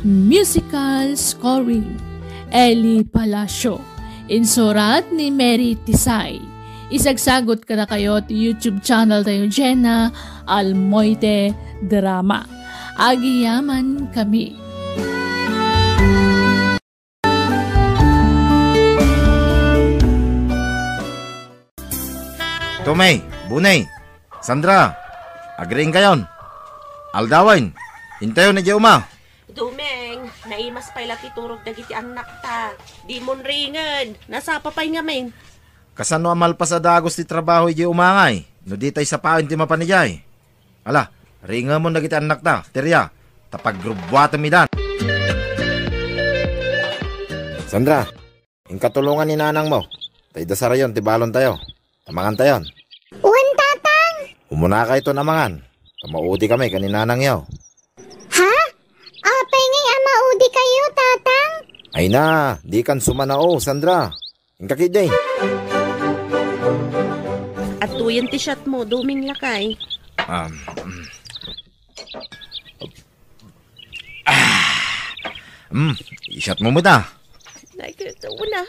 Musical scoring, Eli Palacio. Insurat ni Mary Tisay. Isagsagot kadakayo ti YouTube channel tayo, Jenna Almoite Drama. Agiyaman kami. Tommy, Bunay, Sandra, agriingkayon. Aldawen, intayon idiay uma. Dumeng, naimas pay la ti turog dagiti annakta. Dimon ringen, nasapa pay ngamin. Kasano a malpas a dagus ti trabaho idiay uma ngay, no ditay sapaen ti mapan idiay? Ala, ringemon dagiti annakta, Teria, ta pagrubuatem idan. Sandra, inka tulongan ni nanangmo. Ta idasarayon ti balontayo. Ta mangantayon. Wen, Tatang. Umunakayton a mangan. Ta maudi kami ken ni nanangyo. Ha? Apay ngay a maudi kayo, Tatang? Ay na, dikan sumanao, Sandra. Inka ketdi. Adtoyen ti shot mo, Dumeng, lakay. Um, mm. Ah, mm, i-shot mo met a. Ay, k-, una.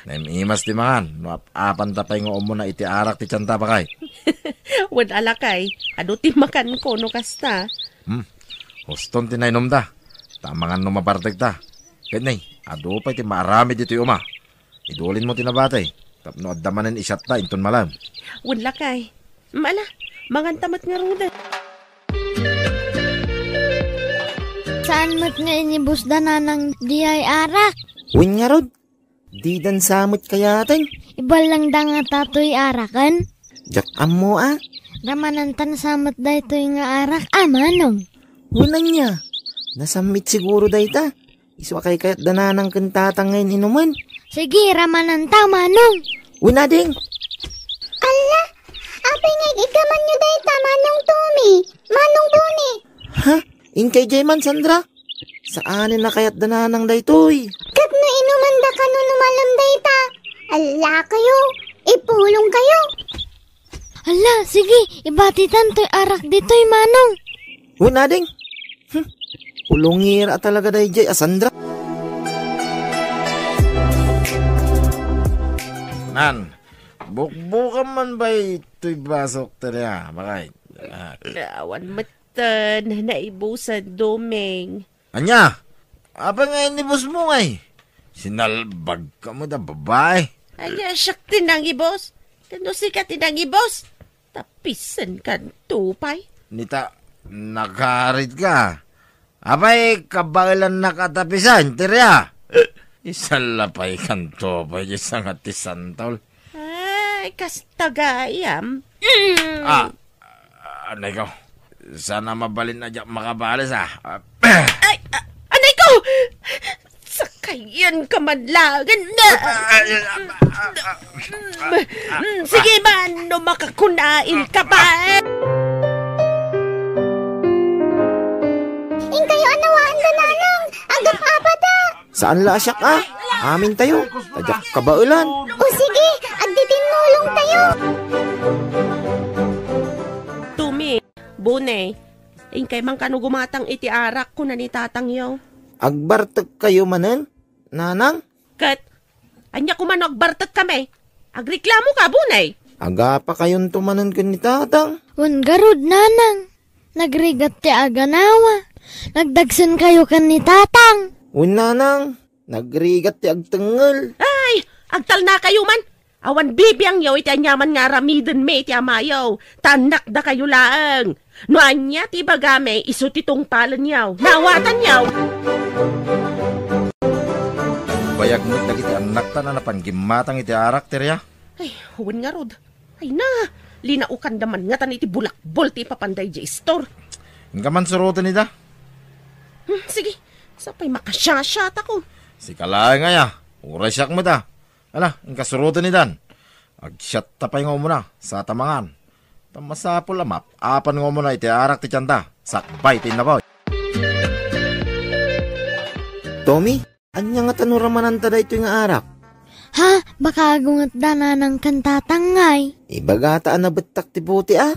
Naim-imas ti mangan, no ap-apanta pay nga umuna iti arak ti tianta, bakay. Wen a, lakay, adu ti makanko no kasta. Hmm. Huston ti nainumda. Ta mangan no mabartegta. Ket nay, adu pay ti maaramid ditoy uma. Idulinmo ti nabati. Tapno adda manen i-shotta inton malem. Wen, lakay. Mala, Manganta met ngaruden. Saan met nga inibusda nanang diay arak? Wen ngarud, didan sa met kayaten. Iballangda ngata toy araken? Diak ammo a. Ramanantan sa met daytoy nga arak a, Manong. Wen ania, nasammit siguro dayta. Isu a kaykayatda nanang ken tatang nga in-inumen. Sige, ramananta, Manong. Wen a, deng. Alla, apay nga igikamanyo dayta, Manong Tommy, Manong Boni? Ha? Inkay diay man, Sandra? Saanen a kayatda nanang daytoy. Ket no inumanda kano no malem dayta, allakayo, ipulongkayo. Alla, sige, ibatitan toy arak ditoy, Manong. Wen a, deng. Hmm. Pulongir a talaga daydiay a Sandra. Nan, bukbukan man bay toy basok taria, bakay. Ah. Awan metten, naibusan, Doming. Ania? Apay nga inibusmo ngay? Sinalbagka met a babai. Ania, siak ti nangibus? Ket no sika ti nangibus, tapisenkan to pay. Nita, nakaritka. Apay, kabaelannak a tapisen, Teria? Isalla pay kanto pay, isa nga ti santol. Ay, kasta gayam. Mm. Ah, anay ko. Sana mabalin a diak makabales, ah. Ah, Ay, a-, anay ko! Sakayan ka man laeng na. Mm, sige man, no makakunail ka pa. Inkayo a nawaan da nanang, agap-apata. Saan la a siak a? Amin tayo. Ta diak kabaelan. O sige, agtitinnulong tayo. Tumi, Bune, inkay man kano gumatang iti arak, kuna ni tatangyo. Agbartek kayo manen, nanang? Ket, ania koma no agbartek kami? Agreklamo ka, Bune? Agapa kayonto manen ken ni tatang. Wen garud, nanang. Nagrigat ti aganawa. Nagdagsen kayo ken ni tatang. Wen nanang, nagrigat ti agtengngel. Ay, agtalna kayo man. Awan bibiangyo iti aniaman nga aramidenmi iti amayo. Ta annakda kayo laeng. No ania ti ibagami, isu ti tungpalenyo. Naawatanyo. Bayag met dagiti annakta a napan gimmatang iti arak, Teria. Ay, wen ngarud. Ay na, linaukanda man ngatan iti bulakbol ti ipapanda idiay istor. Inka man suroten ida. Hmm, sige, sapay makasiasiatako. Sika laeng aya, uray siak met a. Ala, inka suroten idan. Agsiatta pay nga umuna, sata mangan. Ta masapul a maap-apan nga umuna iti arak ti tianta, sakbay ti innapoy. Tommy, ania ngata no ramananta daytoy nga arak? Ha? Baka agungetda nanang ken tatang ngay. Ibagata a nabettak ti bote a.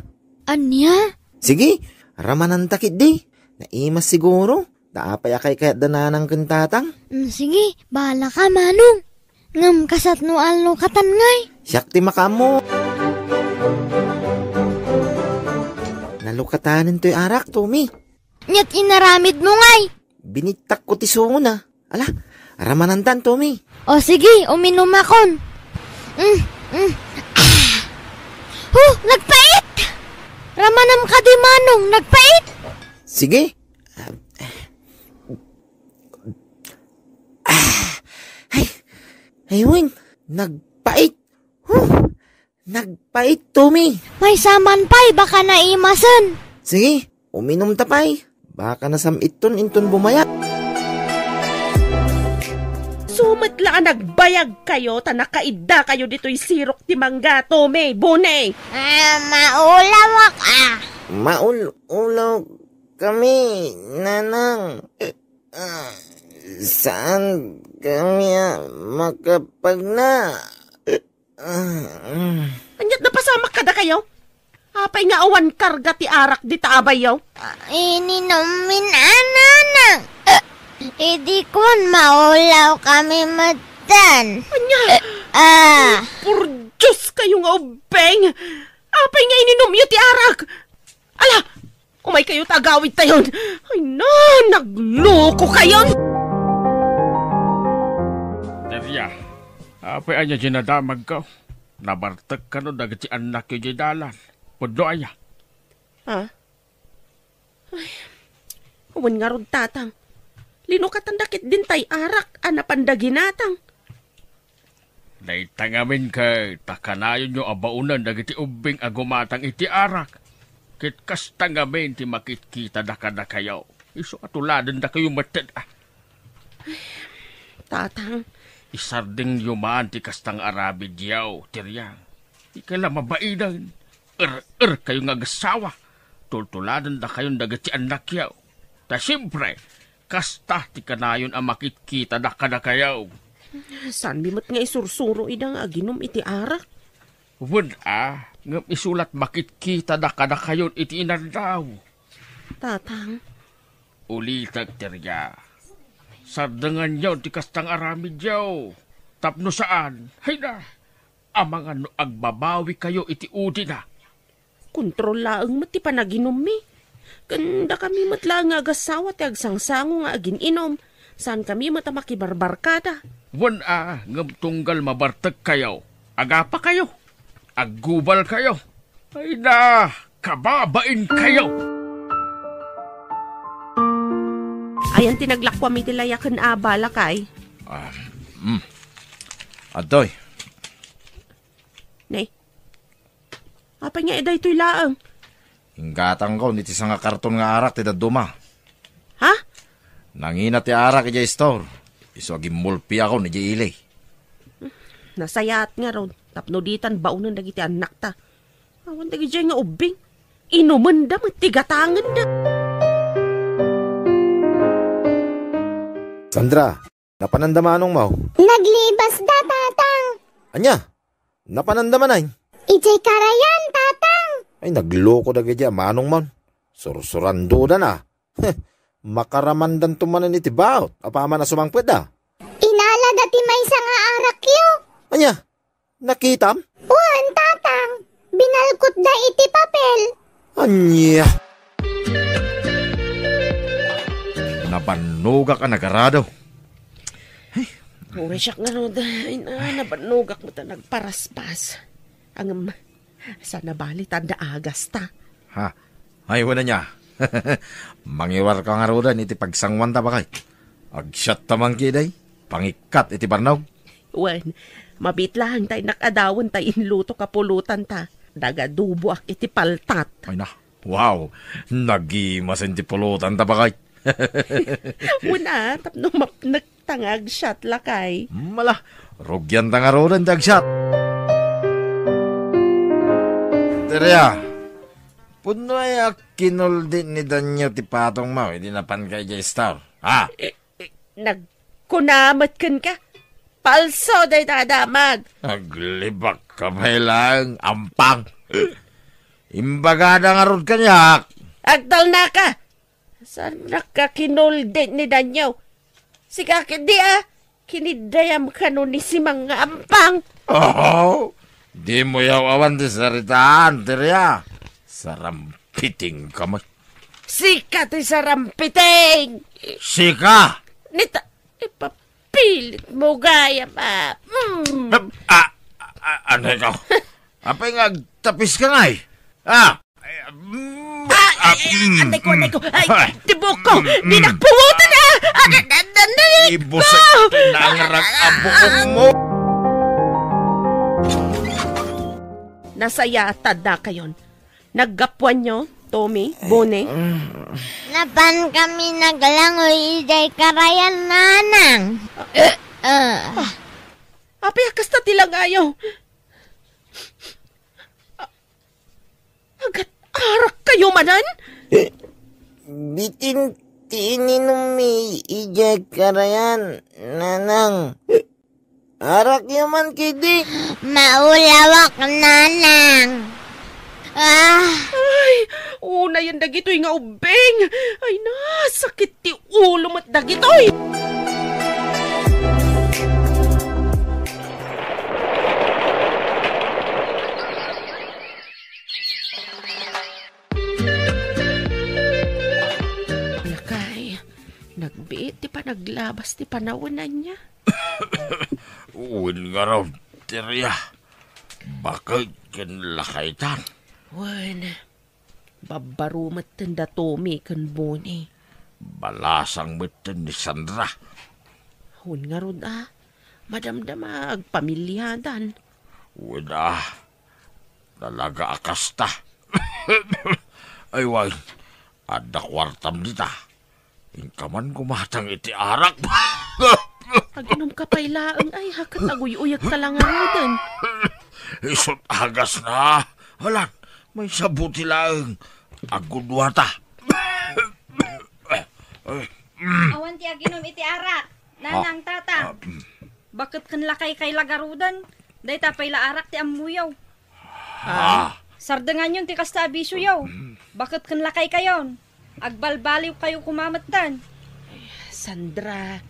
Ania? Sige, ramananta ketdi. Naimas siguro. Ta apay a kaykayatda nanang ken tatang? Mm, sige, bahala ka, Manong. Ngem kasat no allo katan ngay. Siak ti makaammo. Nalukatanen toy arak, Tommy. Aniat inaramidmo ngay? Binittakko ti sungona. Ala, ramanantan, Tommy. O sige, uminumakon. Mm, mm. Ah. Huh, nagpait! Ramanam kadi, Manong, nagpait! Sige. Ah, ay, ay, wen, nagpait. Huh, nagpait, Tommy. Maysa man pay, baka naimasen. Sige, uminumta pay. Baka nasam-itton inton bumayag. Sumet la a nagbayag kayo ta nakaidda kayo ditoy sirok ti mangga, Tommy, Bune. Ah, maulawak, ah. Maul-ulaw kami, nanang. Ah, saan kami a makapagna? Ah, mm. Aniat napasamak kadakayo? Apay nga awan karga ti arak dita abayyo? Ah, ininummin a nanang. Idi kuan, maulaw kami metten. Ania? Ah. Por Dios kayo nga ubbing! Apay nga ininumyo ti arak? Ala, umay kayo ta agawidtayon. Ay na, nagloko kayon! Daria, apay ania dinadamagko? Nabartek kano dagiti annakyo diay dalan? Pudno aya? Ha? Ay, wen ngarud, Tatang. Linukatanda ketdin tay arak a napanda ginatang. Dayta ngamin ket ta kanayonyo a baonen dagiti ubbing a gumatang iti arak. Ket kasta ngamin ti makitkitada kadakayo. Isu a tuladendakayo met, ah. Tatang. Isardengyo man ti kasta nga aramidyo, Teriang. Ikala mabainen, er-er kayo nga agassawa. Tultuladendakayon dagiti annakyo. Ta siempre, kasta ti kanayon a makitkitada kadakayo. Saanmi met nga isursuro ida nga aginum iti arak? Wen a, ngem isu la ti makitkitada kadakayon iti inaldaw. Tatang. Ulitek, Teriang. Sardenganyo ti kasta nga aramidyo. Tapno saan, hayna, amangan no agbabawikayo iti udina. Kontrol laeng met ti panaginummi. Ken dakami met laeng nga agassawa ti agsangsango nga agin-inum. Saankami met a makibarbarkada. Wen a, ngem tunggal mabartekkayo, agapakayo, aggubalkayo. Ay na, kababainkayo! Ayan ti naglakuam iti layaken a balakay. Ah, mm. Adtoy. Ne? Apay nga daytoy laeng? Inggatangkon iti sanga karton nga arak ti dadduma. Ha? Nangina ti arak idiay store. Isu a gimmulpiakon idiay ili. Nasayaat ngarud, tapno ditan baonen dagiti annakta. Awan dagidiay nga ubbing. Inumenda met ti gatangenda. Sandra, napananda manongmo? Naglibasda, Tatang. Ania? Napananda manen? Idiay karayan, Tatang. Ay, nagloko dagiti a manongmon. Sursurandoda na. Heh, makaramandanto manen iti baot, apaman a sumangpetda. Inalada ti maysa nga arakyo. Ania? Nakitam? Wen, Tatang. Binalkotda iti papel. Ania? Nabannogak a nagarado. Ay. Uray siak ngarud. Ay na, nabannogak met a nagparaspas. Ngem, saan a bali ta adda agasta. Ha? Ay, wen ania. Mangiwarka ngaruden iti pagsanguanta, baket. Agsiatta man ketdi. Pangikkat iti barnog. Wen, mabiit laeng ta innak adawen tay inlutok a pulotanta. Nagaduboak iti paltat. Ay na. Wow! Nagimasen ti pulotanta, baket. Wen a, tapno mapnek ta nga agsiat, lakay. Mala, rugianta ngaruden ti agsiat. Teriang, pudno aya a kinuldi ni Danyo ti patongmo idi napanka idiay store? Ha? Eh, eh, nagkuna met kenka? Palso dayta a damag. Aglibakka pay laeng, ampang. Imbagada ngarud kaniak. Agtalnaka! Saannak a kinuldi ni Danyo. Sika ketdi a, kinidayam kano ni Simang nga ampang. Oh, dimo yaw-awan ti saritaan, Teriang. Sarampitingka met. Sika ti sarampiting! Sika! Nita, ipapilit mo gayam a. Mm. Ah, ah, ah, anay ko. Apay nga agtapiska ngay? Ah! Ay, mm, ah, ay, ay, mm, anay ko, anay ko. Ay, ay, ti buok ko. Mm, mm. Dinak puotan, ah! Ah, ah, ah, anay ko! Ibusek ti nangrag a buokmo. Nasayaat ta addakayon. Naggapuanyo, Tommy, Bone? Napankami naglangoy idiay karayan, Nanang. Ah. Apay a kasta ti langayo? Agat-arakkayo manen? Bitin ti ininummi idiay karayan, Nanang. Arakyo man ketdi. Maulawak, Nanang. Ah. Ay, unayen dagitoy nga ubbing. Ay, nasakit ti ulo met dagitoy. Lakay, nagbiit ti panaglabas ti panawen ania. Wen ngarud, Teriang. Baket ken lakaytan. Wen. Babbaro metten da Tommy ken Bonnie. Balasang metten ni Sandra. Wen ngarud a, madamdama agpamiliadan. Wen a, talaga a kasta. Ay, wen, adda kuartam dita. Inka man gumatang iti arak. Aginom ka pay laeng, ay, haket aguy-uyek ka lang ngaruden. Isut' agasna. Alan, maysa buti laeng. Agudua ta. Awan ti aginom iti arak, nanang, tatang. Ah, mm. Baket ken lakay kay la ngaruden, dayta pay la arak ti ammoyo. Ah. Sardenganyon ti kasta a bisioyo. Baket ken lakaykayon. Agbalbaliwkayo koma metten. Sandra.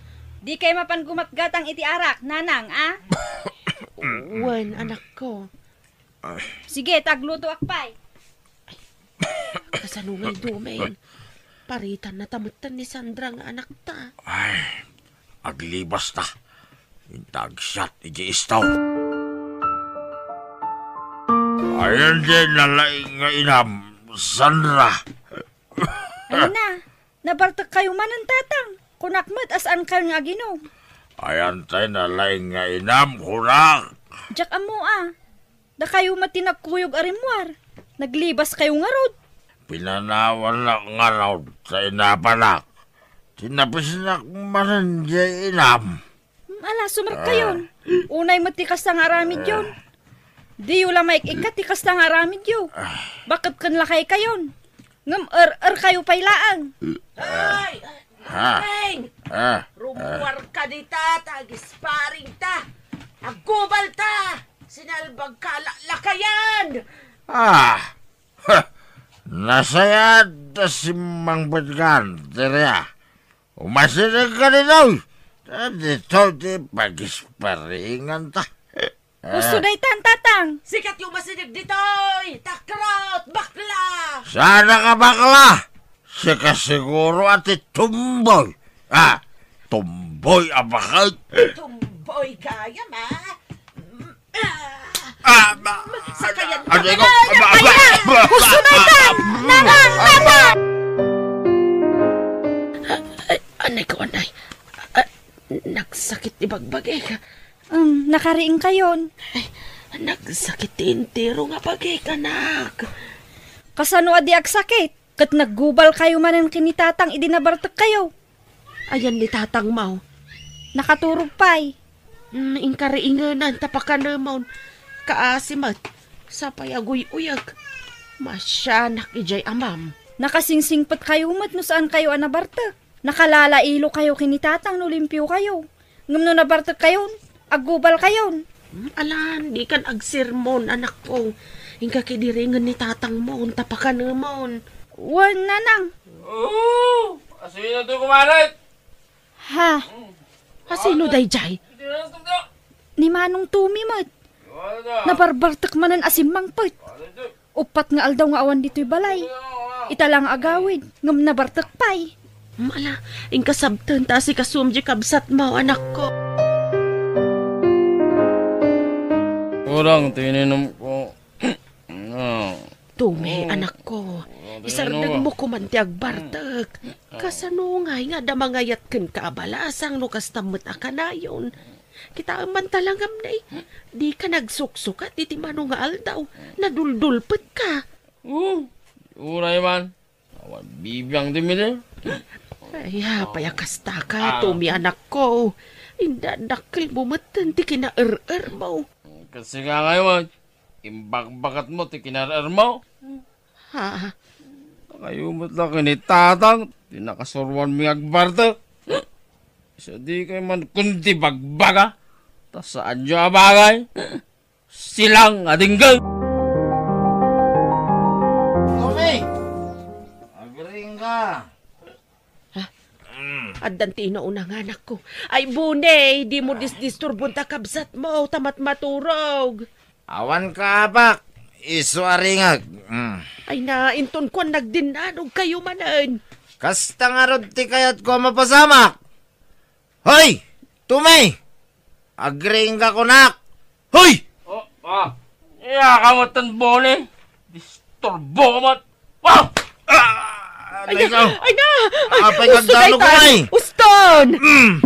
Dikay mapan gumatgatang iti arak, nanang, a? Wen, anakko. Sige, ta aglutoak pay. Kasano ngay, Dumeng? Paritan na ta metten ni Sandra nga anakta. Ay, aglibas ta. Inta agsiat iti istaw. Ayan di nalaing nga inam, Sandra. Ay na, nabartekkayo manen, tatang. Kunak met a saankayon nga aginom. Ayan tay nalaing nga inam, kunak. Diak ammo a. Dakayo met ti nagkuyog a rimmuar. Naglibaskayo ngarud. Pinanawannak ngarud ta inapanak. Tinapisnak manen diay inam. Hmm, ala, sumerkayon. Ah. Unay met ti kasta nga aramidyon. Ah. Diyo la maik-ikkat ti kasta nga aramidyo. Ah. Baket ken lakaykayon. Ngem er-erkayo pay laeng. Ay! Ha? Peng! Ah, ah. Rummuarka dita, ta agisparingta. Aggubalta! Sinalbagka a lakayan! Ah! Ha! Nasayaat ta simmangpetkan, Teria. Umasidegka ditoy. Ta ditoy ti pagisparinganta. Husto daytan, tatang. Sikatyo masideg ditoy, takrot, bakla! Saan a bakla? Sika siguro a ti tumboy. Ah, tumboy a baket. Tumboy gayam, a. Ah, ba, sakayan ka. Aray ko, ba, ba, ba, ba, husto daytan! Nanang! Nanang! Ay, anay ko, anay. Ah, nagsakit ti bagbagik. Um, nakariingkayon. Ay, nagsakit ti entero nga bagik, anak. Kasano a di agsakit? Ket naggubalkayo manen ken ni tatang idi nabartekkayo? Ayan ni tatangmo? Nakaturog pay. Mm, inkariingenan ta pakanemon. Kaasi met. Sapay aguy-uyek. Masianak idiay amam. Nakasingsingpetkayo met no saankayo a nabartek. Nakalalailokayo ken ni tatang no limpiokayo. Ngem no nabartekkayon, aggubalkayon. Hmm, alan, dikan agsermon, anakko. Inka kidiringen ni tatangmon, ta pakanemon. Wen, nanang. Oo, asino to kumaret? Ha? Asino daydiay? Ni Manong Tumi met. Nabarbartek manen a simmangpet. Uppat nga aldaw nga awan ditoy balay. Ita la nga agawid, ngem nabartek pay. Mala, inkasabten ta asikasuem diay kabsatmo, anakko. Kurang ti ininumko. Ah. Tumi, oh, anakko, isardengmo koman ti agbartek. Ah. Kasano ngay nga adda mangayat kenka a balasang no kasta met a kanayon? Kitaem man talangam, nay. Dika nagsuksukat iti mano nga aldaw. Naduldulpetka. Oh, uray man. Awan bibiang ti mili. Ay, apay a kastaka, ah, Tumi, anakko. Inda dakkelmo metten ti kinaer-ermo. Kasi nga ngayon, imbagbakatmo ti kinaer-ermo. Ha? Kayo met la ken ni tatang, ti nakasuroanmi nga agbartek. Isu dikay man kunti bagbaga, ta saanyo a bagay. Silang a dinggen. Tumi! Agring ka. Ha? Mm. Addan ti inauna nga anakko. Ay, Buni, dimo disdisturbon ta kabsatmo, ta matmaturog. Awan kaabak, isu a ringek. Mm. Ay na, inton kuan nagdinnanog kayo manen. Kasta ngarud ti kayatko a mapasamak. Hoy! Tumi! Agring ka kunak! Hoy! Oh, ah. Iya ka met, Buni. Disturbo ka met. Oh! Ah! Ay, Naisaw! Ay na! Ay, apay nga usto agdalo ka, daytan! Ay! Uston! Mm.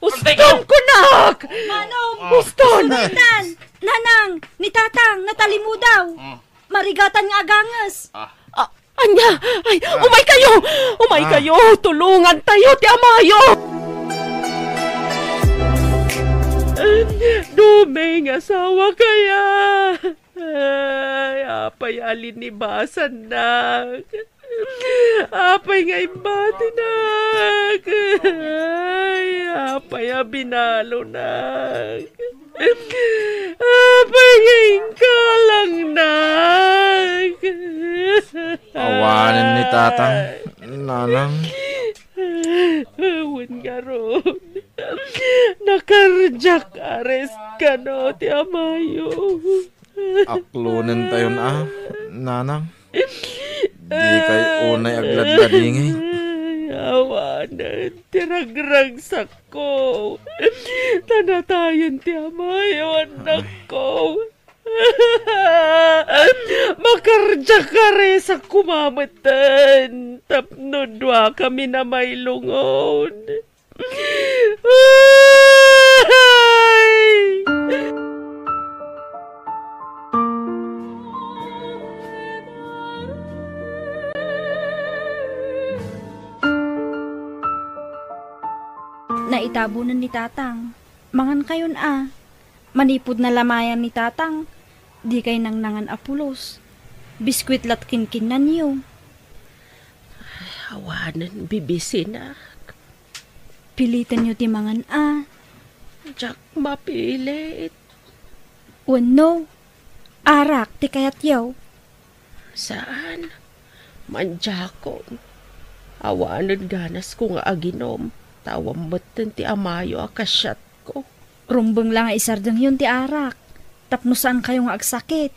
Uston, kunak! Manong! Ah, Uston! Uston! Nanang, ni Tatang, natalimudaw. Ah. Marigatan nga aganges. Ah. Ah, ania? Ay, ah, umay kayo! Umay ah, kayo! Tulungan tayo ti amayo! Dumeng, asawa kaya! Ay, apay a linibasannak? Apay nga imbatinak? Ay, apay a binalonak? Apay nga inkalangnak? Awanen ni Tatang, Nanang. Wen ngarud, nakardiak arrest kano ti amayo. Aklonentayon a, Nanang. Dikay unay agladladingit. Awanen ti ragragsakko. Ta natayen ti amayo, annakko. Makardiak arrest koma metten tapno duakami a mailungon. Ay! Naitabunen ni Tatang. Mangankayon a. Manipud nalamayan ni Tatang, dikay nangnangan a pulos. Biskuit la't kinkinnanyo. Awanen bibisinak. Pilitenyo ti mangan a. Diak mapilit. Wenno, arak ti kayatyo. Saan? Mandiakon. Awanen ganasko nga aginom, ta awan metten ti amayo a kasiatko. Rumbeng la nga isardengyon ti arak, tapno saankayo nga agsakit.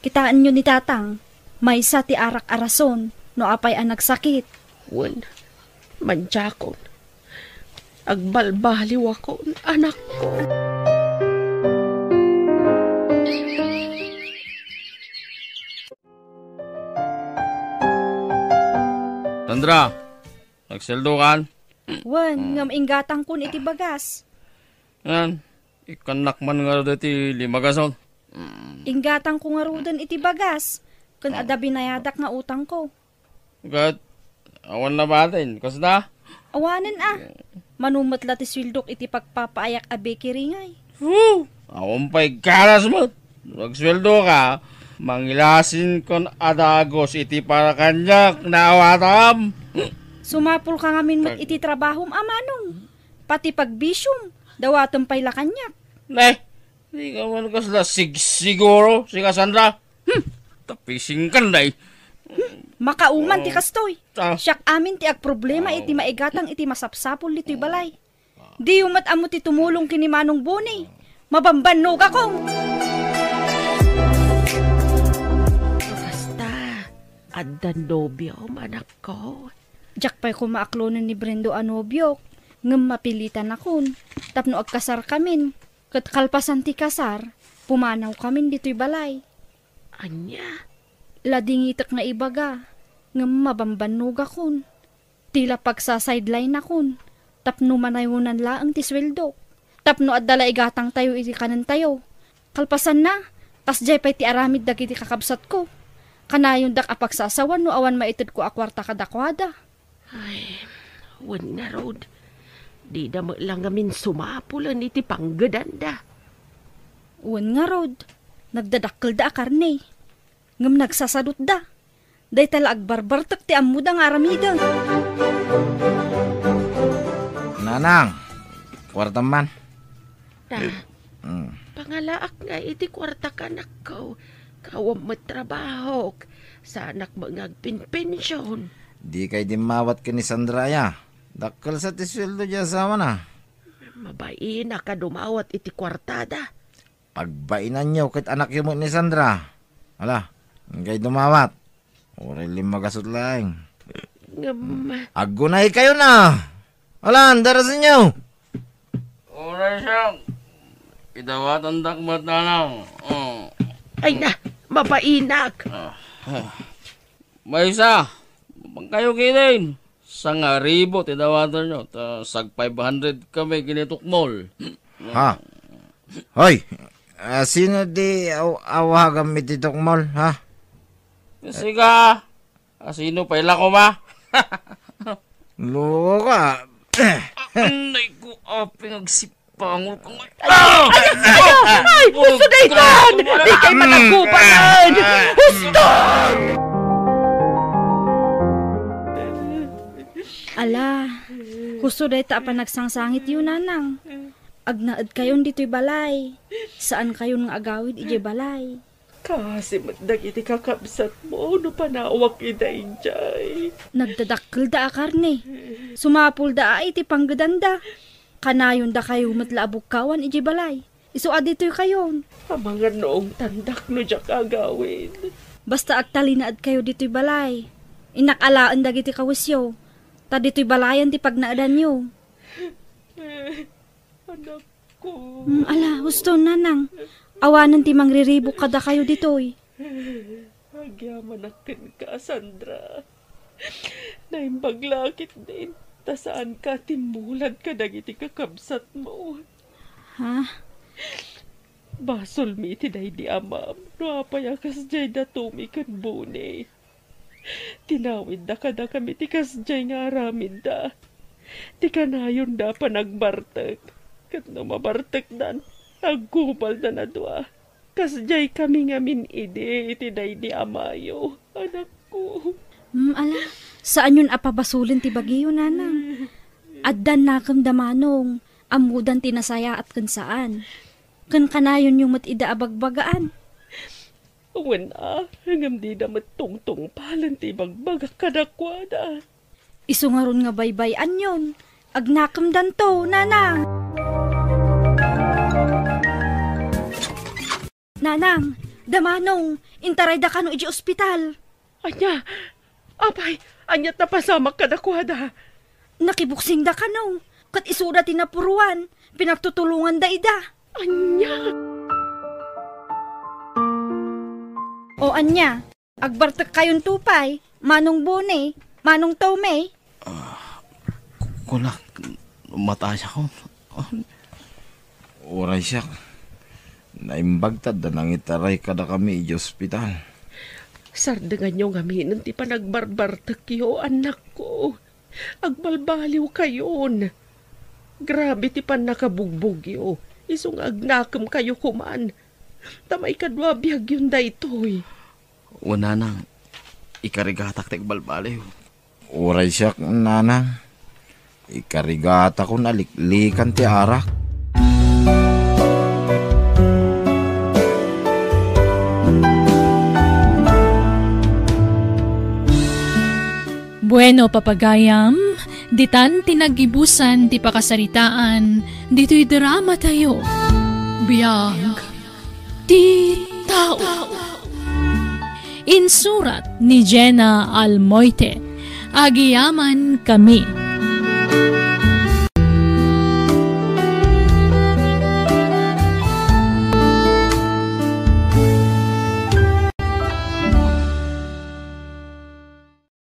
Kitaenyo ni Tatang, maysa ti arak a rason no apay a nagsakit. Wen, mandiakon. Agbalbaliwakon, anakko. Sandra, nagsueldokan? Wen, ngem inggatangkon iti bagas. Ngan, ikkannak man ngarud iti lima gasut. Inggatangko ngaruden iti bagas, ken adda binayadak nga utangko. Ket, awan nabatin, kasta? Awanen a. Mano met la ti sueldok iti pagpapaayak a bakery ngay. Hu! Awan pay ganas met. Nagsueldoka, mangilasin kon a dagus iti para kaniak, naawatam. Sumapulka ngamin met iti trabahom a manong. Pati pagbisiom, dawatem pay la kaniak. Ne, dika man kasla sigsiguro, si Cassandra. Hmm. Tapisingkan, day. Hmm. Makauman ti kastoy. Ah. Siak amin ti agproblema iti maigatang iti masapsapul ditoy balay. Diyo met ammo ti tumulong ken ni Manong Boni. Mabambannogakon. Kasta, adda nobiom, anakko? Diak pay koma aklonen ni Brendo a nobiok, ngem mapilitanakon tapno agkasarkamin. Ket kalpasan ti kasar, pumanawkamin ditoy balay. Ania? Ladingitek nga ibaga, ngem mabambannogakon. Ti la pagsasidelinekon tapno manayonan laeng ti sueldok, tapno adda la igatangtayo iti kanentayo. Kalpasanna, kasdiay pay ti aramid dagiti kakabsatko. Kanayondak a pagsasawan no awan maitedko a kuarta kadakuada. Ay, wen ngarud, dida met la ngamin sumapulen iti panggedanda. Wen ngarud, nagdadakkelda a karne, ngem nagsasadutda. Dayta la agbarbartek ti ammoda nga aramiden. Nanang, kuartam man. Ta, mm, pangalaak nga iti kuartak, anakko. Awan met trabahok. Saanak met nga agpenpension. Dikay dimmawat ken ni Sandra aya? Dakkel sa ti sueldo ti asawana. Mabainak a dumawat iti kuartada. Pagbainanyo ket anakyo met ni Sandra. Ala, inkay dumawat. Uray lima gasut laeng. Ngem, aggunaykayon a. Alan, darasenyo. Uray siak. Idawatandak met, Nanang. Oh. Ay na, mabainak. Ah, ah. Maysa, mangkayo ketdin. Sangaribu ti dawatenyo, ta sag five hundred kami ken ni Tukmol. Ha? Hoy, ah, sino di aw-, awaganmi ti Tukmol, ha? Sika, asino pay la koma? Luka. Anay ko, aping agsip- Pangul ka nga. Ay, ay, ay, ay, husto daytan! Di kay managkupan! Husto! Ala, husto dayta a panagsangsangityo, nanang. Agnaedkayon ditoy balay. Saankayon nga agawid idiay balay. Kaasi met dagiti kakabsatmo no panawak ida idiay. Nagdadakkelda a karne. Sumapulda a iti panggedanda. Kanayondakayo met la a bukkawan idiay balay. Isu a ditoykayon. Amangan no ungtandak no diak agawid. Basta agtalinaedkayo ditoy balay. Innak alaen dagiti kawisyo. Ta ditoy balayen ti pagnaedanyo. Anakko. Mm, ala, husto, nanang. Awanen ti mangriribuk kadakayo ditoy. Agyamanak kenka, Sandra. Naimbag la ketdin, ta saanka timmulad kadagiti kakabsatmo. Ha? Basolmi iti daydi amam, no apay a kasdiay da Tommy ken Boni. Tinawidda kadakami ti kasdiay nga aramidda. Ti kanayonda a panagbartek. Ket no mabartekdan, agkubaldan a dua. Kasdiay kami ngamin idi iti daydi amayo, anakko. Mm, ala, saanyon a pabasolen ti bagiyo, nanang. Addan nakem da Manong, ammodan ti nasayaat ken saan. Ken kanayonyo met ida a bagbagaan. Wen a, ngem dida met tungtungpalen ti ibagbagak kadakuada. Isu ngarud nga baybay-anyon, agnakemdanto, nanang. Nanang, da Manong, intarayda kano idiay ospital. Ania? Apay, ania't napasamak kadakuada? Nakibuksingda kano, ket isuda ti napuruan, pinagtutulonganda ida. Ania? O ania, agbartekkayonto pay, Manong Boni, Manong Tommy? Ah, kulak, matayakon. Uray siak, naimbag ta adda nangitaray kadakami idiay ospital. Sardenganyo ngaminen ti panagbarbartekyo, annakko. Agbalbaliwkayon. Grabe ti pannakabugbogyo. Isu nga agnakemkayo koman. Ta maikadua a biagyon daytoy. O nanang, ikarigatak ti agbalbaliw. Uray siak, nanang. Ikarigatakon a liklikan ti arak. Bueno, papagayam, ditan ti nagibusan ti pakasaritaan ditoy drama tayo. Biag ti tao. Insurat ni Jenna Almoite. Agiyaman kami.